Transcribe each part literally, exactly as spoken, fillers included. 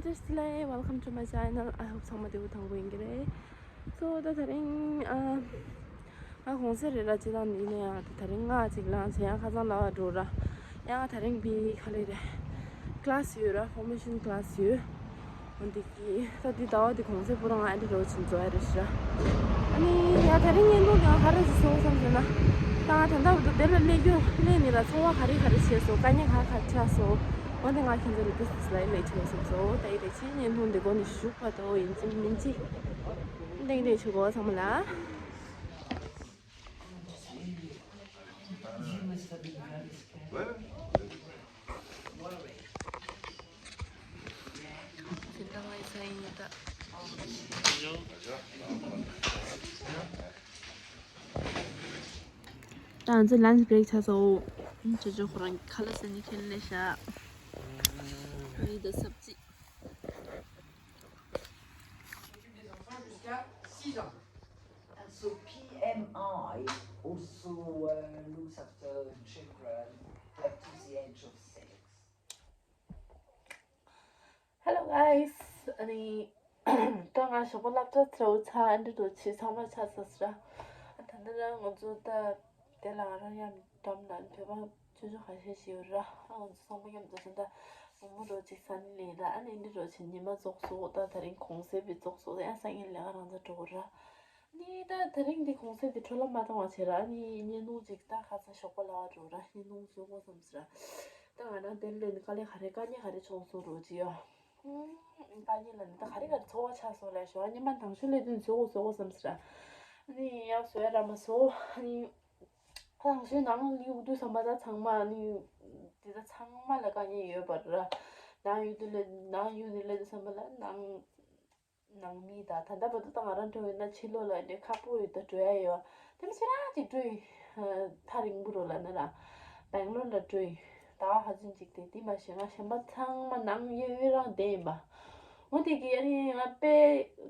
Firstly, welcome to my channel. I hope ཚང་མ་བདེ་པོ་ཐང་པོ་ཡིན་གྱི་རེད། So ད་དེ་རིང་ཨ་ང་གུང་སེང་རེད་ར། སྤྱིར་བཏང་ཡིན་ན་ཡང་ད་དེ་རིང་ང་ཅིག་ལངས་བྱས་ཡང་ཁ་སང་ལ་བ་འགྲོ་ར། ཡང་དེ་རིང་བི་ག་ལེ་རེད། ཀླ་སི་ཡོད་ར། ཕོར་མེ་ཤན་ཀླ་སི་ཡོད། འོན་ཏེ་ཀི་ད་འདི་ཟླ་བ་འདི་གུང་སེང་པུ་རང་ཨ་འདྲ་རོ་ཆིན་ཛོ་ཨ་རེ་ཤི་ར། ཨ་ནི་ཡ་དེ་རིང་བརྙན་ཐུང་འདི་ང་ག་རེ་ཞིག་བཟོ་བསམ་ཟེར་ན། ད་ང་ད་ལྟ་བར་དུ་དེ་ལ་སླེབས་རྒྱུ་སླེབས་ནི་ར། ཚོར་བ་ག་རེ་ག་རེ་བྱས་སོང་། དཀའ་ངལ་ག་ག་ཆགས་སོང་། འོན་ཏེ་ང་ཁྱེད་ཚོ་ལ་ཏིས་ཏིས་ལ་ལས་ཆེ་བ་སོང་སོ། ད་ཡི་དེ་ཕྱིའི་བརྙན་ཐུང་འདི་གོ་ནི་ཞུགས་པ་དོ་ཡིན་ཅིག་མིན་ཅིག་ཏེང་ཏེང་ཆུ་གོ་ཚང་མ་ལ། ད་ང་ཚོ་ལན་ཆི་བྷི་རེག་ཆགས་སོང་། ཅོ་ཅོ་ཁོ་རང་ཁ་ལག་ཟ་ནི་ཁྱེར་ནས་བཞག་ཨ་ནི་ད་སབ་ཅི། And so P M I also uh, looks after children up to the age of six. Hello guys. ཨ་ནི་ད་ང་ཞོགས་པ་སློབ་གྲྭ་ཚར་བ་ཚར་ཨ་འདྲ་འགྲོ་ཆེ་ཚང་མ་ཆ་ཚ་ཟེར། ཨ་ད་འདི་ལ་ང་ཚོ་ད་དེ་ལ་ང་རང་ཡང་འགྲམ་ན་བོད་པ་ཆུ་ཆུ་ཁ་ཤས་ཤིག་ཡོད་ར། ཨ་ང་ཚོ་ཚང་མ་མཉམ་དུ་སོང་ད་མོག་མོག་འགྲོ་ཅིག་ས་ནི་ལས་ད་ཨ་ནི་འདི་འགྲོ་ཆེ་ཉི་མ་རྫོགས་སོང་། ད་དེ་རིང་གུང་སེང་བི་རྫོགས་སོང་། ཡང་སང་ཉིན་ལས་ཀ་རང་ཚ་འགྲོ་ར། ནི་ད་དེ་རིང་འདི་གུང་སེང་འདི་འཕྲོ་བརླག་མ་བཏང་བ་བྱེད་ར། ནི་བརྙན་ཐུང་ཅིག་ད་ཁ་ཚ་ཞོགས་པ་ལ་བ་འགྲོ་ར། བརྙན་ཐུང་བཟོ་དགོས་བསམ་ཟེར་ར། ད་ང་རང་དེ་ལས་ནི་དཀའ་ལས་ག་རེ་དཀའ་ངལ་ག་རེ་བྱུང་སོང་རོ་ཅི་ཡོ། དཀའ་ངལ་ལ་ནི་ད་ག་རེ་ག་རེ་ཚོར་བ་ཆགས་སོང་ལས་ཞོ། ཉི་མ་དང་ཤུ་ལས་དུ་བཟོ་དགོས་བཟོ་དགོས་བསམ་ཟེར་ར། ནི་ཡང་བཟོ་ཡ་ར་མ་བཟོ། ནི་དང་ཤུ་ནང་ལ་ཡུག་དུས་བསམ་པ་ད་ཚང་མ་ནི་དེ་ད་ཚང་མ་ལ་དཀའ་ངལ་ཡོད་པ་ར། ནང་ཡུག་དུས་ལས་ནང་ཡུག་དུས་ལས་དུས་བསམ་པ་ལ་ནང་ནང་མི་ད་ད་ལྟ་བར་དུ་ད་ང་རང་འགྲོ་ཡོད་ན་ཕྱི་ལོགས་ལ་འདྲེ་ཁག་པོ་ཡོད་ད་འགྲོ་ཡ་ཡོད། དེ་མི་ཕྱི་རང་ཅིག་འགྲོ་ཡི། ཐག་རིང་པོ་རོ་ལ་ན་ར། སྦེང་ལོར་ལ་འགྲོ་ཡི། ད་ཧ་ཅང་ཅིག་དེ་དེ་མ་ཤེས་ང་གཞན་པ་ཚང་མ་ནང་ཡོད་ཡོད་རང་བསྡད་ཡིན་པ། འོ་དེ་གི་ཡ་རི་ང་དཔེ་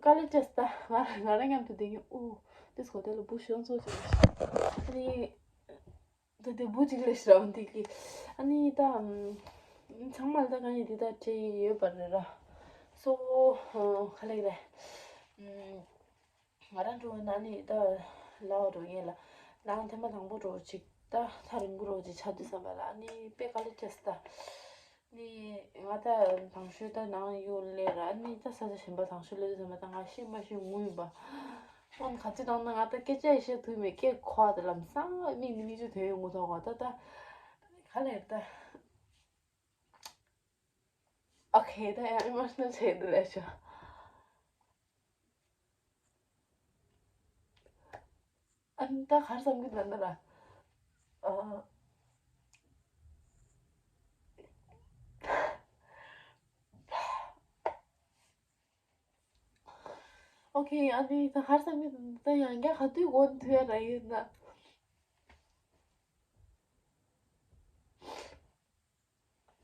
དཀའ་ལས་སྤྲད་ད་ང་ང་རང་མཉམ་དུ་བསྡད་ཡིན། ཨུ་དེ་སྐོར་དེ་ལ་བུ་ཤོང་ཚོ་ཅིག་ཨ་ནི། ད་དེ་བུ་གཅིག་ལས་ཤི་ར་འོན་ཏེ་ཀི། ཨ་ནི་ད་ཚང་མ་ལ་ད་གང་ཡིན་དེ་ད་བྲིས་ཡོད་པ་རེད་ར། སོ་ག་ལེགས་རེད། ང་རང་འགྲོ་ན་ནི་ད་ལའོ་འགྲོ་ཡིན་ལ། ནང་ཐེངས་མ་དང་པོ་འགྲོ་ཅིག་ད་ཐག་རིང་པོ་འགྲོ་ཅིག་ཆ་དུས་བསམ་པ་ལ་ཨ་ནི་དཔེ་དཀའ་ལས་སྤྲད་ད། ནི་ང་ད་དང་ཤོས་ད་ནང་ཡོད་ལས་ར་ནི་ད་ས་ཆ་གཞན་པ་དང་ཤོས་ལས་དུས་ཙམ་པ་ད་ང་ཤི་མ་ཤི་ངུ་ཡིན་པ། ཨོན་ག་ཅི་དང་ན་ང་ད་སྐད་ཆ་ཡི་ཤེས་ཐུབ་མེད་སྐད་གོ་བ་ད་ལམ་སང་མིག་ནི་མིག་ཆུ་ཐོན་ཡོང་ངུ་ཐོག་ག་ད་ད་ག་ལེར་ད། ཨོ་ཁེ་ད་ཡང་ཨི་མོ་ཤི་ནལ་བྱས་འདུག་ལས་ཤོ། ཨ་ནི་ད་གར་བསམ་གྱི་འདུག་ན་ར། ཨ། ཨོ་ཁེ། ཨ་ནི་ད་གར་བསམ་གྱི་འདུག་ད་ཡང་བསྐྱར་ག་དུས་གོ་ཐུབ་ཡ་ར་ཡོད་ན།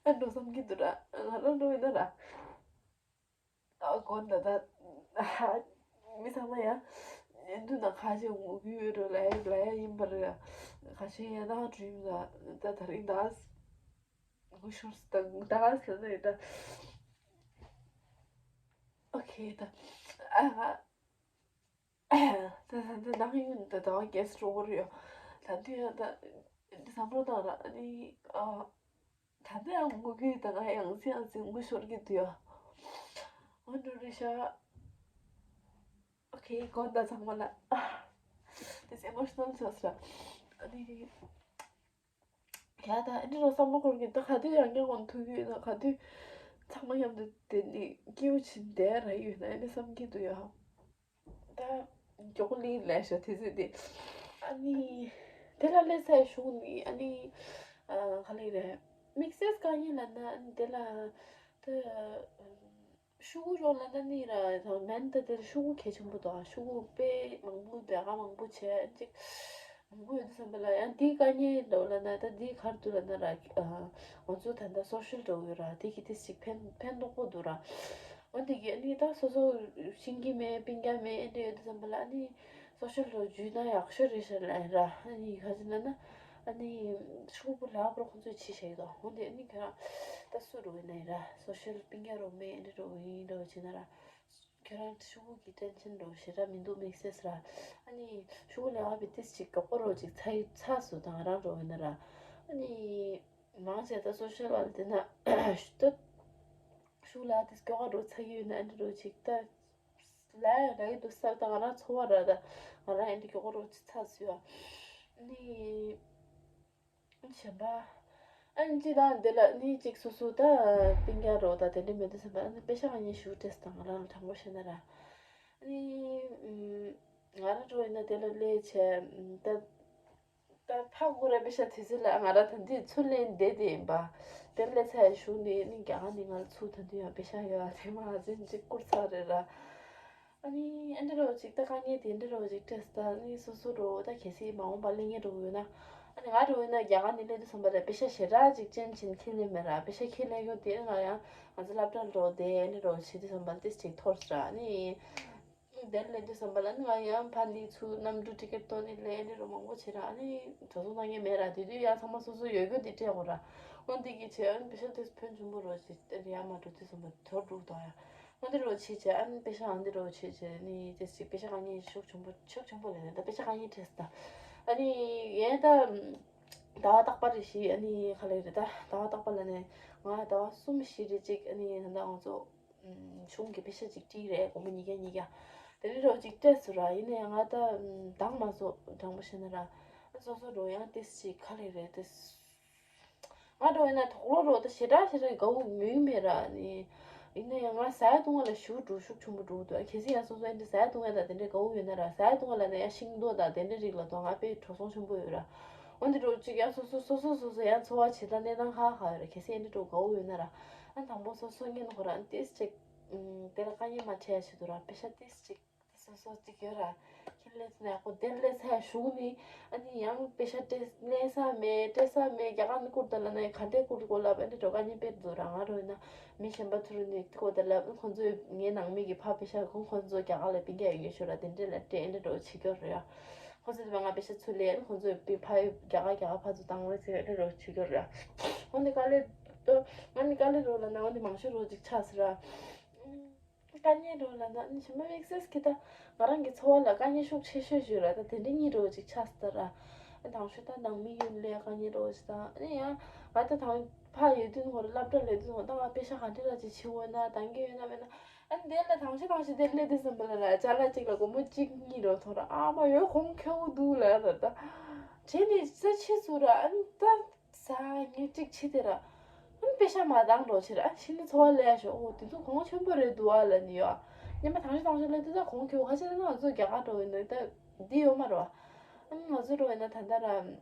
ཨ་འགྲོ་བསམ་གྱི་འདུག་ར། ང་རང་འགྲོ་ཡིན་ན་ར། ཨ་དགོན་ད་ད། མི་ཚང་མ་ཡ། འདུ་ན་ཁ་ཆེ་ངུ་གི་ཡོད་རོ་ལ་ཡ་ལ་ཡ་ཡིན་པར། ཁ་ཆེ་ཡ་ད་འགྲིམ་ལ་ད་ད་རིང་ད། ངུ་ཤོར་སི་ད་ད་ཟེར་ནས་ད། ཨོ་ཁེ་ད། ཨ་ང་། ད་ད་ད་ནང་ཡོད་ད་ད་གེ་སི་རོ་བོར་ཡོད། ད་དུས་ཡ་ད། འདི་བསམ་བློ་བཏང་ར་ཨ་ནི་ཨ། ད་ལྟ་ཡང་ངུ་གི་ད་ང་ཡང་སེ་ཡང་སེ་ངུ་ཤོར་གི་འདུག་ཡ། འོ་འགྲོ་རེད་ཤག་ཨོ་ཁེ་གོ་ད་ཚང་མ་ལ། This emotional just ཨ་ནི། ཡ་ད་ཨ་ནི་རོ་བསམ་བློ་འཁོར་གི་ད་ག་དུས་ཡང་ཡང་འོང་ཐུག་གི་ཡོད་ན་ག་དུས་ཚང་མ་མཉམ་དུ་དེ་ནི་སྐྱིད་པོ་བྱིན་བསྡད་ར་ཡོད་ན་ཨ་ནི་བསམ་གི་འདུག་ཡ། ད་མགྱོགས་པོ་ལི་ལས་ཤོ་དེ་ཚོད་དེ། ཨ་ནི་དེ་ལ་ལས་ཚད་ཤོག་ནི་ཨ་ནི་ག་ལེ་རེད། དམིགས་བསལ་དཀའ་ངལ་ལ་ན་ཨ་ནི་དེ་ལ་ད་ཤུ་གུ་རོ་ལ་ན་ནི་ར་ད་མན་ད་དེ་ཤུ་གུ་གལ་ཆེན་པོ་དང་ཤུ་གུ་དཔེ་མང་པོ་དེ་ག་མང་པོ་བྱས་ཅིག་མང་པོ་ཡོད་དུས་བསམ་པ་ལ་ཡང་དེའི་དཀའ་ངལ་འདྲ་བོ་ལ་ན་ད་དེའི་ཁར་དུ་ལ་ན་ར་ང་ཚོ་ད་ལྟ་སོ་ཤལ་འདྲ་བོ་ཡོད་ར་དེ་གི་དེ་ཞིག་ཕན་ཕན་ཐོགས་པོ་འདུག་ར། འོན་ཏེ་གི་ཨ་ནི་ད་སོ་སོ་ཤིང་གི་མེད་པིང་ག་མེད་ཨེ་འདྲ་ཡོད་དུས་བསམ་པ་ལ་ཨ་ནི་སོ་ཤལ་འདྲ་བོ་འཇུས་ན་ཡག་ཤོས་རེད་ཤག་ལ་ར་ཨ་ནི་ག་ཅི་ལ་ན། ཨ་ནི་ཤོག་བུ་ལ་པར་ཁོང་ཚོས་ཕྱི་བཞག་ཡོད་དོ། འོན་ཏེ་ཨ་ནི་ཁྱོད་རང་ད་སུ་འགྲོ་ཡིན་ན་ཡིན་ར། སོ་ཤལ་པིང་ཡ་རོ་མེ་ཨ་ནི་འགྲོ་ཡིན་འགྲོ་བྱེད་ན་ར། ཁྱོད་རང་ཤོག་བུ་གི་ཏེན་ཤན་འགྲོ་ཞེ་དྲག་མི་འདུག་མེག་སེན་སི་ར། ཨ་ནི་ཤོག་བུ་ལ་པར་བི་ཏིས་ཅིག་ག་པོ་རོ་ཅིག་ཚ་ཡི་ཚ་སུ་དང་རང་འགྲོ་ཡིན་ན་ར། ཨ་ནི་མང་ཆེ་ད་སོ་ཤལ་བ་ལ་དེ་ན་ད་ཤོག་བུ་ལ་ཏིས་ཀྱོག་ག་འགྲོ་ཚ་གི་ཡོད་ན་ཨ་ནི་འགྲོ་ཅིག་ད། ལ་ཡ་ལ་ཡི་འདུག་ས་ད་ང་རང་ཚོ་བ་ར་ད་ང་རང་ཨེ་འདྲ་ཀྱོག་རོ་ཅི་ཚ་སུ་ཡ། ནི་གཞན་པ་ཨ་ནི་ཅི་དང་འདི་ལ་ནི་ཅིག་སུ་སུ་ད་པིང་ཡ་རོ་ད་དེ་འདྲ་མེད་དུ་སེམས་པ། ཨ་ནི་པེ་ཤ་ང་ཉེ་ཞུ་ཏེས་ད་ང་རང་ལ་དྲང་པོ་བཤད་ན་ར། ཨ་ནི་ང་རང་འགྲོ་ཡིན་ན་དེ་ལ་ལས་བྱས་ད། ད་ཕ་གུ་ར་པེ་ཤ་དེ་ཚོ་ལ་ང་རང་ད་འདི་ཚུར་ལེན་བསྡད་དེ་ཡིན་པ། དེར་ལས་ཚ་ཡི་ཞུ་ནི་ནི་རྒྱ་གར་ནི་ང་ཚུར་ད་འདི་ཡང་པེ་ཤ་ཡོད་ཨ་དེ་མ་ཟིན་ཅིག་བསྐུར་ཚར་རེད་ར། ཨ་ནི་ཨ་འདྲ་རོ་ཅིག་ད་དཀའ་ངལ་དེ་འདྲ་རོ་ཅིག་སྤྲད་ད་ནི་སོ་སོ་རོ་ད་གལ་སྲིད་མ་འོངས་པ་ལེན་ངེས་འགྲོ་གི་ཡོད་ན། ཨ་ནི་ང་རོ་ཡིན་ན་རྒྱ་གར་ནི་ལེན་དུས་ཙམ་པ་ལ་པེ་ཤ་ཞེ་དྲག་ཅིག་ཅན་ཅིན་ཁྱེར་ལེན་མེད་ར། པེ་ཤ་ཁྱེར་ལེན་ཡོད་དེ་ང་ཡང་ང་ཚོ་སློབ་གྲྭ་འགྲོ་དེ་ཨ་འདྲ་རོ་བྱེད་དུས་ཙམ་པ་ལ་ཏིས་ཅིག་འཐོར་ར་ནི། དེར་ལེན་དུས་ཙམ་པ་ལ་ནི་ང་ཡང་ཕ་ནི་ཚུར་གནམ་གྲུ་ཊི་ཀེ་ཊི་གཏོང་ནི་ལེན་ནི་རོ་མང་པོ་བྱེད་ར། ཨ་ནི་གྲོ་སོང་གནང་ངེས་མེད་ར། དེ་དུས་ཡང་ཚང་མ་སོ་སོ་ཡོད་རྒྱུ་དེ་སྤྲད་དགོས་ར། འོན་ཏེ་གི་བྱས་ཨ་ནི་པེ་ཤ་དེ་ཕོན་ཆེན་པོ་རོ་ཞིག་སྟེར་ཡ་མ་འགྲོ་དུས་ཙམ་པ་དོར་འགྲོ་དང་ཡ། འོན་ཏེ་རོ་བྱེད་བྱས་ཨ་ནི་པེ་ཤ་ཨ་འདི་རོ་བྱེད་བྱས་ནི་དེ་ཞིག་པེ་ཤ་གང་ཉིད་ཤུགས་ཆེན་པོ་ཤུགས་ཆེན་པོ་ལས་ནི་ད་པེ་ཤ་གང་ཉིད་བྲེས་ད། ཨ་ནི་ཡན་ད་ཟླ་བ་རྟག་པར་རེ་ཞིག་ཨ་ནི་ཁ་ལེ་རེད་ད། ཟླ་བ་རྟག་པར་ལ་ནི་ང་ཟླ་བ་གསུམ་བཞི་རེ་ཅིག་ཨ་ནི་ད་ལྟ་ང་ཚོ་གཞུང་གི་པེ་ཤ་ཅིག་བྲིས་རེད། སྒོར་མོ་ཉིས་བརྒྱ་ཉིས་བརྒྱ། དེ་ནས་རོགས་ཅིག་སྤྲད་སོང་ར། ཡིན་ནའི་ང་ད་འདང་མ་སོང་དྲང་པོ་བཤད་ན་ར། སོ་སོ་རོ་ཡང་ཏིས་ཅིག་ཁ་ལེ་རེད་དེ། ང་འགྲོ་ཡིན་ན་དོག་ལོ་རོ་ད་ཞེ་དྲག་ཞེ་དྲག་དགའ་བོ་མྱོང་མེད་ར་ནི། ཡིན་ནའི་ང་ཟ་ཡ་བཏུང་བ་ལ་ཞུ་འགྲོ་ཤུགས་ཆེན་པོ་འགྲོ་འདུག་གལ་སྲིད་ཡང་སོ་སོ་ཨེ་འདྲ་ཟ་ཡ་བཏུང་ཡ་ད་དེ་འདྲའི་དགའ་བོ་ཡོད་ན་ར། ཟ་ཡ་བཏུང་བ་ལ་ནི་ཡ་ཤིང་ཏོག་ད་དེ་འདྲའི་རིགས་ལ་དོ་ང་དཔེ་འགྲོ་སོང་ཆེན་པོ་ཡོད་ར། འོན་ཏེ་འགྲོ་གཅིག་ཡང་སོ་སོ་སོ་སོ་སོ་སོ་ཡང་འཚོ་བ་བྱེད་ད་གནས་སྟངས་ཧ་ཧ་ཡོད་ར། གལ་སྲིད་ཨེ་འདྲ་འགྲོ་དགའ་བོ་ཡོད་ན་ར། ཨ་དང་པོ་སོ་སོ་ངན་ཁོ་ར་ཨ་ཏིས་ཅིག་དེ་ལ་དཀའ་ངལ་མ་འཕྲད་ཡ་བྱེད་དུ་ར། པེ་ཤ་ཏིས་ཅིག་སོ་སོ་གཅིག་ཡོད་ར། ཁྱེད་ལས་ཚ་ཡག་པོ་དེར་ལས་ཚ་ཡ་ཞུགས་ནི། ཨ་ནི་ཡང་པེ་ཤ་སྤྲད་ལེན་ས་མེད་སྤྲད་ས་མེད། རྒྱ་གར་ནི་བསྐུར་ད་ལ་ན་ག་འདྲས་བསྐུར་དགོས་ལབ་ཨ་ནི་འགྲོ་དཀའ་ངལ་དཔེ་འདུག་ར། ང་རོ་ཡིན་ན་མི་གཞན་པ་ཚུར་ནི་བསྐུར་ད་ལབ་ཁོང་ཚོས་ངའི་ནང་མི་གི་ཕ་པེ་ཤ་ཁོང་ཁོང་ཚོ་རྒྱ་གར་ལ་པིན་རྒྱ་ཡོད་ངེས་ཤོད་ར། དེ་འདྲས་ལ་སྤྲད་ཨ་ནི་འགྲོ་བྱེད་སྐྱོར་རེད་ཡ། ཁོང་ཚོས་དེ་ང་པེ་ཤ་ཚུར་ལེན་ཁོང་ཚོས་པི་ཕ་ཡུལ་རྒྱ་གར་རྒྱ་གར་ཕ་ཚོ་བཏང་བའི་ཚེ་ཨ་ནི་འགྲོ་བྱེད་སྐྱོར་རེད་ཡ། འོན་ཏེ་དཀའ་ལས་ང་ནི་དཀའ་ལས་རོ་ལ་ན་འོན་ཏེ་མང་ཤོས་རོ་ཅིག་ཆགས་སི་ར། དཀའ་ངལ་རོ་ལ་ན་ནི་ཞིམ་པ་མེག་སེན་སི་གི་ད་ང་རང་གི་འཚོ་བ་ལ་དཀའ་ངལ་ཤུགས་ཆེ་ཤོས་ཞུ་ར། ད་དེ་འདྲ་གཉིས་རོ་ཅིག་ཆགས་སི་ད་ར། ཨ་དང་ཤོས་ད་ནང་མི་ཡུལ་ལས་དཀའ་ངལ་རོ་ཅིག་ད་ཨ་ནི་ཡང་ང་ད་དང་ཕ་ཡོད་དུས་ཧོར་སློབ་གྲྭ་ལས་དུས་ཧོར་ད་ང་པེ་ཤ་ག་འདྲ་ར་ཅིག་བྱེད་འོས་ན་འདང་གི་ཡོད་ན་མེད་ན། ཨ་ནི་དེ་ལ་དང་ཤོས་དང་ཤོས་དེ་ལས་དུས་ཙམ་པ་ལ་ར་ཅ་ལག་ཅིག་ལ་སྒོར་མོ་གཅིག་གཉིས་རོ་ཐོང་ར། ཨ་མ་ཡོད་གོང་ཁེ་བོ་འདུག་ལ་ར་ད། བྱས་ནས་ས་ཕྱེ་སུ་ར། ཨ་ནི་ད། ས་ཉིན་གཅིག་ཕྱི་དེ་ར། ཨ་ནི་པེ་ཤ་མ་འདང་འགྲོ་ཕྱིར་ཨ་ཕྱི་ནི་འཚོ་བ་ལས་ཤོག་ཨོ་དེ་ཚོ་གོང་ཆེན་པོ་རེད་འདུག་ཨ་ལ་ནི་ཡོད། ཉི་མ་དང་ཤོས་དང་ཤོས་ལ་དེ་ཚོ་གོང་ཁེ་བོ་ཁ་ཤས་ན་ང་ཚོ་རྒྱ་གར་འགྲོ་ཡིན་ན་ད་འདི་ཡོད་མ་རེད་བ། ཨ་ནི་ང་ཚོ་འགྲོ་ཡིན་ན་ད་ལྟ་ར་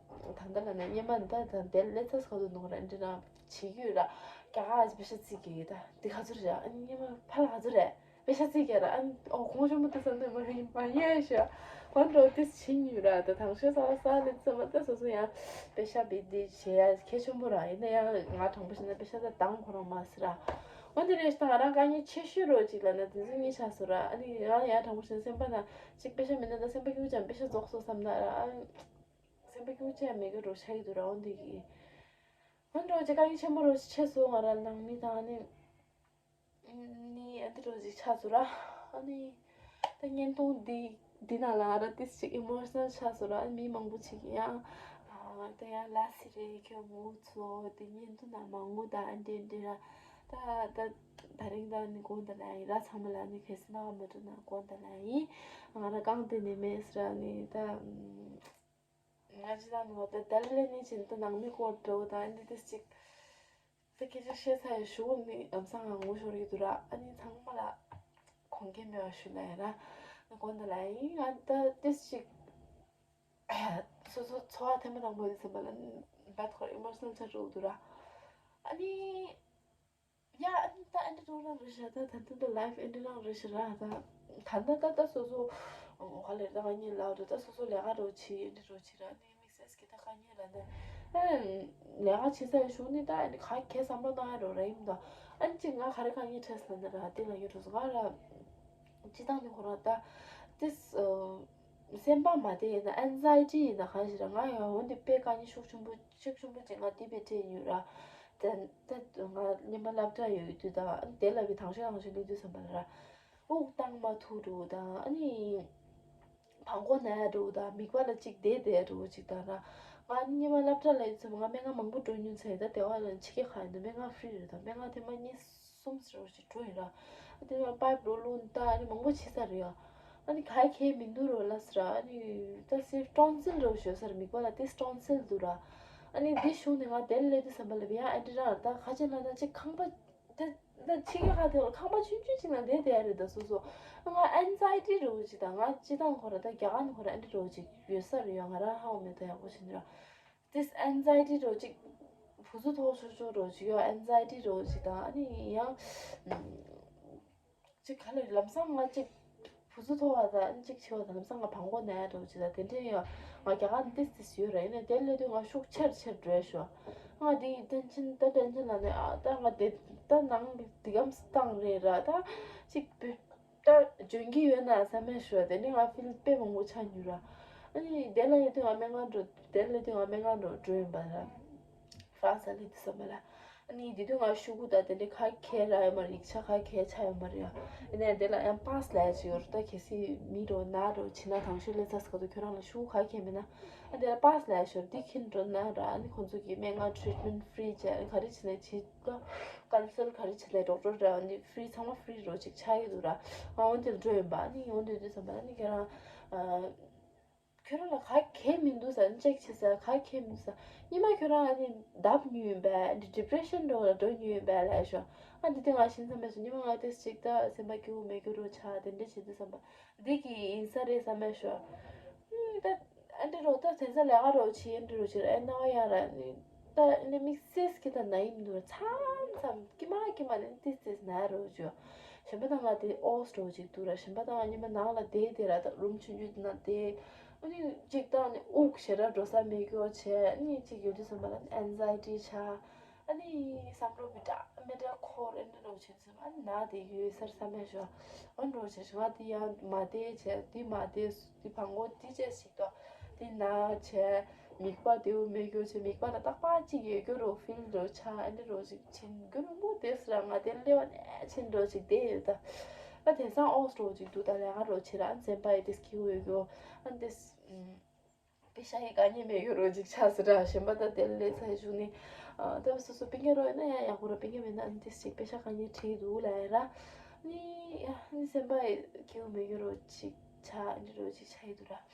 ད་ལྟ་ལ་ནི་ཉི་མ་ད་ད་དེ་ལས་ཚ་སྐོར་དུ་འདུག་ར་འདི་ར་བྱེད་རྒྱུ་ར་རྒྱ་གར་ཨ་ཅི་པེ་ཤ་བརྩི་གི་ཡོད་ད་འདི་ག་ཚོད་རེད་ཨ་ནི་ཉི་མ་ཕ་ལ་ག་ཚོད་རེད། པེ་ཤ་བརྩི་གི་ར་ཨ་ནི་ཨོ་གོང་ཆེན་པོ་དེ་ཚོ་འདི་མ་ཡིན་མ་ཡིན་ཤ། ཧོན་འགྲོ་དེ་ཕྱིན་ཡོད་ར་ད་དང་ཤོས་ས་ས་ལེ་ཚོ་མ་ད་སོ་སོ་ཡང་པེ་ཤ་བི་དེ་བྱེད་ཡ་གལ་ཆེན་པོ་ར། ཡིན་ན་ཡང་ང་དྲང་པོ་བཤད་ན་པེ་ཤ་ད་དང་ཁོ་རང་མ་སི་ར། འོན་ཏེ་རེ་ཞིག་ད་ང་རང་དཀའ་ངལ་ཆེ་ཤོས་རོ་ཅིག་ལ་ན་དེ་ཚོ་གཉིས་ཆགས་སོ་ར། ཨ་ནི་ང་ཡང་དྲང་པོ་བཤད་ན་སེམས་པ་ན་ཅིག་པེ་ཤ་མེད་ན་ད་སེམས་པ་སྐྱིད་པོ་ཅང་པེ་ཤ་རྫོགས་སོ་བསམ་ན་ར། ཨ་སེམས་པ་སྐྱིད་པོ་ཅང་མེད་གི་རོ་ཆགས་ཀྱི་འདུག་ར། འོན་ཏེ་གི་ཧོན་འགྲོ་ཅིག་དཀའ་ངལ་ཆེན་པོ་རོ་ཆེ་སོ་ང་ར་ནང་མི་དང་ཨ་ནི། ནི་ཨ་འདི་རོ་ཅིག་ཆགས་སོ་ར། ཨ་ནི་ད་བརྙན་ཐུང་འདི་འདི་ནང་ལ་ང་ར་ཏིས་ཅིག་ཨི་མོ་ཤི་ནལ་ཆགས་སོ་ར། ཨ་ནི་མི་མང་པོ་ཅིག་ཡང་ཨ་ད་ཡང་ལ་སི་རེ་ཁྱོད་ངུ་ཚོ་དེ་བརྙན་ཐུང་ནང་མ་ངུ་ད་ཨ་འདྲེ་འདྲེ་ར། ད་ད་ད་རིང་ད་ནི་དགོངས་དག་ལ་ཡིན་ར། ཚང་མ་ལ་ནི་ཁེ་སི་ན་མ་འགྲོ་ན་དགོངས་དག་ལ་ཡིན། ང་ར་རྐང་དེ་ནི་མེད་སི་ར་ནི་ད། ང་ཅི་དང་ནོ་ད་དལ་ལེ་ནི་ཅིན་ད་ནང་མི་སྐོར་འགྲོ་ད་འདི་དེ་ཅིག་ད་སྐད་ཆ་བཤད་ཚར་ཡ་ཞུ་ནི་ལམ་སང་ང་ངུ་ཤོར་གི་འདུག་ར། ཨ་ནི་ཚང་མ་ལ་དགོངས་འགལ་མེད་པ་ཞུ་ལ་ཡ་ར། ང་དགོངས་དག་ལ་ཡིན། ང་ད་དེ་ཅིག་སོ་སོ་འཚོ་བ་ཐེངས་མ་དང་པོ་དེ་ཚོ་མ་ལ་བད་ཁོར་ཨི་མོ་ཤི་ནལ་ཆགས་འགྲོ་འདུག་ར། ཨ་ནི། ཡ་ཨ་ནི་ད་ཨ་འདྲ་འགྲོ་རང་རེད་ཤག་ད་ད་ལྟ་ད་ལའིབ་ཨ་འདྲ་རང་རེད་ཤག་ར། ད་ད་ད་ད་ད་སོ་སོ་ག་ལེར་ད་ང་གཉིས་ལ་རེད། ད་སོ་སོ་ལས་ཀ་རོ་བྱེད་ཨ་འདྲ་རོ་བྱེད་ར། ཨ་ནི་དམིགས་བསལ་གྱི་ད་དཀའ་ངལ་ལ་ནི་ཨ་ལས་ཀ་བྱེད་ས་ཡ་ཞུགས་ནི་ད་ཨ་ནི་ག་གེ་བསམ་བློ་གཏོང་ཡ་རོ་ར་ཡིན་ད། ཨ་ནི་ཅིག་ང་ག་རེ་དཀའ་ངལ་འཕྲད་སོང་ན་ར་དེ་ལ་ཡོད་འགྲོ་སོང་ང་ར། སྤྱི་བཏང་ནི་ཁོ་རང་ད་དེ་ཨ། སེམས་པ་མ་བདེ་ཡིན་ན་ཨེན་ཛའི་ཊི་ཡིན་ན་གང་ཞིག་ར། ང་ཡང་འོན་ཏེ་དཔེ་དཀའ་ངལ་ཤུགས་ཆེན་པོ་ཤུགས་ཆེན་པོ་ཅིག་ང་འདི་པའི་འཕྲད་ཡོད་ར། ད་ད་ང་སྔོན་མ་སློབ་གྲྭ་ཡོད་དུས་དང་དེ་ལ་བའི་དང་ཤོས་དང་ཤོས་སླེབས་དུས་ཙམ་པ་ལ་ར། དབུགས་བཏང་མ་ཐུབ་འགྲོ་དང་ཨ་ནི། བྲང་ཁོག་ན་འགྲོ་དང་མིད་པ་ལ་གཅིག་བསྡད་བསྡད་འགྲོ་གཅིག་དང་ར། ང་སྔོན་མ་སློབ་གྲྭ་ལ་ཡོད་ཙམ་ང་སྨན་ཁང་མང་པོ་འགྲོ་མྱོང་ཚར་ཡོད། ད་དེ་བ་ལ་ཕྱི་རྒྱལ་ཁག་ཡིན་ན་སྨན་ཁང་ཧྥི་རི་རེད། ད་སྨན་ཁང་དེ་མ་གཉིས་གསུམ་ཟེར་བ་ཞིག་འགྲོ་ཡིན་ར། ཨ་དེ་མ་པའིབ་རོ་བླུགས་ད་ཨ་ནི་མང་པོ་བྱས་ཚར་རེད་ཡ། ཨ་ནི་ག་གེ་མི་འདུག་རོ་ལ་ཟེར་ར། ཨ་ནི་ད་སི་ཊོན་སིལ་རོ་ཞོ་ཟེར་མིད་པ་ལ་དེ་ཊོན་སིལ་འདུག་ར། ཨ་ནི་འདི་ཞུགས་ནས་ང་དེ་ལ་སླེབས་དུས་ཙམ་པ་ལ་བི་ཡ་ཨན་ཏི་རང་ད་ཁ་ཆེ་ལ་ད་ཅིག་ཁང་པ། དེ་དེ་ཕྱི་རྒྱལ་ཁག་དེ་ལ་ཁང་པ་ཆུང་ཆུང་ཅིག་ནང་བསྡད་བསྡད་ཡ་རེད་ད་སོ་སོ། ང་ཨེན་ཛའི་ཊི་རོ་ཅིག་དང་ང་སྤྱི་བཏང་ཁོ་ར་ད་རྒྱ་གར་ནང་ཁོ་ར་ཨེ་འདྲ་རོ་ཅིག་ཡོད་ས་རེད་ཡ། ང་རང་ཧ་གོ་མེད་ད་ཡག་པོ་བྱས་ནས་ར། དེ་ཨེན་ཛའི་ཊི་རོ་ཅིག་བུ་ཚུགས་ཐོག་ཆོག་ཆོག་རོ་ཅིག་ཡོད། ཨེན་ཛའི་ཊི་རོ་ཅིག་དང་ཨ་ནི་ཡང་ཅིག་ག་ལེར་ལམ་སང་ང་ཅིག་བུ་ཚུགས་ཐོག་བ་དང་ཅིག་ཆེ་བ་དང་ལམ་སང་ང་བྲང་ཁོག་ན་ཡ་འདྲ་བོ་ཅིག་དང་དེ་འདྲའི་ཡང་ང་རྒྱ་གར་ནས་ཏིས་ཏིས་ཡོད་རེད། ཡིན་ནའི་དེ་སླེབས་དུས་ང་ཤུགས་ཆེར་ཆེར་འགྲོ་ཡ་ཤོག་ང་དེ་ཡི་ཏེན་ཤན་ད་ཏེན་ཤན་ལ་ནས་ཨ་ད་ང་དེ་ད་ནང་གི་དེ་གམ་སྟངས་རེད་ར། ད་ཅིག་བུ་ད་འཇོན་གྱི་ཡོད་ན་བསམ་ཡ་ཤོག་དེ་ནས་ང་ཕིལ་དཔེ་མང་པོ་ཆགས་མྱོང་ར། ཨ་ནི་དེ་ལ་ཡོད་དུས་ང་སྨན་ཁང་འགྲོ་དེ་སླེབས་དུས་ང་སྨན་ཁང་འགྲོ་འགྲོ་ཡིན་པ་ར། ཧྥ་རན་སི་ལ་སླེབས་དུས་ཙམ་པ་ལ། ཨ་ནི་དེ་དུས་ང་ཤོག་གུ་དང་དེ་འདྲའི་ག་གེ་རག་ཡོད་མ་རེད། ཡིག་ཆ་ག་གེ་ཆགས་ཡོད་མ་རེད་ཡ། ཡིན་ནའི་དེ་ལ་ཡང་པཱས་ལབ་ཡ་ཅིག་ཡོད་རེད། ད་གལ་སྲིད་མི་འགྲོ་ན་འགྲོ་བྱེད་ན་དང་ཤོས་སླེབས་ཚར་སྐབས་དུ་ཁྱོད་རང་ལ་ཤོག་གུ་ག་གེ་མེད་ན། ཨ་དེ་ལ་པཱས་ལབ་ཡ་ཅིག་ཡོད་རེད། འདི་ཁྱེར་འགྲོ་ན་ར། ཨ་ནི་ཁོང་ཚོ་གིས་སྨན་ཁང་ཊི་རིཊ་མེན་ཊི་ཧྥི་རི་བྱས། ཨ་ནི་ག་རེ་བྱེད་ནའི་བྱེད་ཀ་ཀོན་སལ་ག་རེ་བྱེད་ནའི་ཌོག་ཊར་ར། ཨ་ནི་ཧྥི་རི་ཚང་མ་ཧྥི་རི་རོ་ཅིག་ཆགས་ཀྱི་འདུག་ར། ང་འོན་ཏེ་འགྲོ་ཡིན་པ། ཨ་ནི་འོན་ཏེ་དུས་ཙམ་པ་ཨ་ནི་ཁྱེད་རང་ཨ། ཁྱོད་རང་ལ་ག་གེ་མི་འདུག་ཟེར། ཅེག་བྱེད་ཟེར་ག་གེ་མི་འདུག་ཟེར། སྔོན་མ་ཁྱོད་རང་ཨ་ནི་བརྡབ་མྱོང་ཡིན་པས། ཌི་པི་རེ་ཤན་འགྲོ་ལ་འགྲོ་མྱོང་ཡིན་པས་ལབ་ཤོག་ཨ་འདི་དེ་ང་ཤེས་བསམ་པས་སོ། སྔོན་མ་ང་དེ་ཅིག་ད་སེམས་པ་སྐྱིད་པོ་མེད་རྒྱུ་རོ་ཆགས་དེ་འདྲ་བྱེད་དུས་བསམ་པ་འདི་གི་ཡིན་ས་རེད་བསམ་པས་ཤོག་ཨ་ད་ཨ་འདྲ་རོ་ད་དེང་སང་ལས་ཀ་རོ་བྱེད་ཨ་འདྲ་རོ་བྱེད་ཨ་ན་ཡ་ར་ནི་ད་ཨ་ནི་དམིགས་བསལ་གྱི་ད་ན་ཡིན་འདུག་མཚམས་མཚམས་ཀྱི་མ་ཀྱི་མ་ནི་ཏིས་ཏིས་ན་རོ་བྱོས། གཞན་པ་དང་ང་དེ་ཨོ་སི་རོ་ཅིག་འདུག་ར། གཞན་པ་དང་ང་སྔོན་མ་ནང་ལ་བསྡད་དེ་ར་ད་རུམ་ཆུང་ཆུང་དེ་ན་བསྡད། ཨ་ནི་གཅིག་བཏང་ནས་དབུགས་ཞེ་དྲག་འགྲོ་ས་མེད་རྒྱུ་བྱས། ཨ་ནི་གཅིག་ཡོད་དུས་ཙམ་པ་ལ་ཨེན་ཛའི་ཊི་ཆགས། ཨ་ནི་བསམ་བློ་མི་འདྲ་མི་འདྲ་འཁོར་ཨེ་འདྲ་འདྲ་བོ་བྱས་དུས་ཙམ་པ་ཨ་ནི་ན་དེ་ཡོད་སར་བསམ་ཡ་ཞོ། ཨ་འདྲ་བོ་བྱས་ང་དེ་ཡང་མ་བསྡད་བྱས་དེ་མ་བསྡད་དེ་བང་གོ་དེ་བྱས་ཞིག་ཏོ་དེ་ན་བྱས། མིད་པ་དེའུ་མེད་རྒྱུ་བྱས་མིད་པ་ལ་རྟག་པར་གཅིག་ཡོད་རྒྱུ་རོ་ཕིལ་འགྲོ་ཆགས་ཨེ་འདྲ་འདྲ་བོ་ཞིག་ཕྱིན་རྒྱུ་རིང་པོ་དེ་སུ་ར་ང་དེ་སླེབས་པ་ནས་ཕྱིན་འགྲོ་ཞིག་བསྡད་ཡོད་ད། ཨ་དེང་སང་ཨོ་སི་རོ་ཅིག་འདུག་ད་ལས་ང་རོ་ཆེ་ར་ཨ་ནི་སེམས་པ་ཡི་དེ་སྐྱིད་པོ་ཡོད་རྒྱུ་ཨ་ནི་དེ་པེ་ཤ་ཡི་དཀའ་ངལ་མེད་རྒྱུ་རོ་ཅིག་ཆགས་སུ་ར། གཞན་པ་ད་དེ་ལས་ཚ་ཞུ་ནི་ཨ་ད་སོ་སོ་པིན་ཀེ་རོ་ཡིན་ན་ཡང་ཡག་པོ་ར། པིན་ཀེ་མེད་ན་ཨ་ནི་དེ་ཅིག་པེ་ཤ་དཀའ་ངལ་འཕྲད་འདུག་ལ་ཡ་ར། ནི་ཨ་ནི་སེམས་པ་ཡི་སྐྱིད་པོ་མེད་རྒྱུ་རོ་ཅིག་ཆགས་ཨ་ནི་རོ་ཅིག་ཆགས་ཡི་འདུག་ར།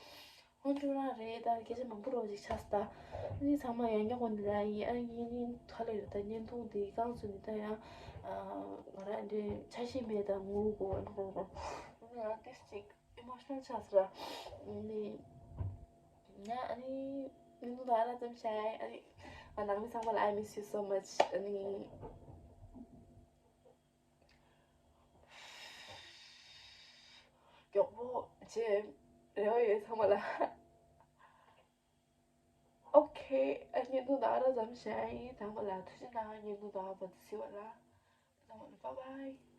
ཧོན་ཅུ་རང་རེད་ད་སྐད་ཆ་མང་པོ་རོ་ཅིག་ཆགས་སོང་ད། ཨ་ནི་ཚང་མ་ཡང་བསྐྱར་དགོངས་དག་ཡིན། ཨ་ངའི་ནི་ཁ་ལ་ཡོད་ད་བརྙན་ཐུང་དེ་རྐང་བཙུགས་ནས་ད་ཡང་ང་རང་འདྲའི་འཆར་གཞི་མེད་ད་ངུ་དགོས་ཨ་ནི་རོ་རོ། ཨ་ནི་ཡང་ཏིས་ཅིག་ཨི་མོ་ཤི་ནལ་ཆགས་སོང་ར། ཨ་ནི་ཡ་ཨ་ནི་བརྙན་ཐུང་ད་ཨ་ར་ཙམ་བྱས། ཨ་ནི་ང་ནང་མི་ཚང་མ་ལ་I miss you so much། ཨ་ནི། མགྱོགས་པོ་བྱེད། རེ་བ་ཡོད་ཚང་མ་ལ། ཨོ་ཁེ། ཨ་བརྙན་ཐུང་ད་ཨ་ར་ཙམ་བྱས་ཡིན། ཚང་མ་ལ་ཐུགས་རྗེ་གནང་། བརྙན་ཐུང་ད་ཨ་བར་དུ་གཟིགས་པ་ལ། ཚང་མ་ལ་བྷའི་བྷའི།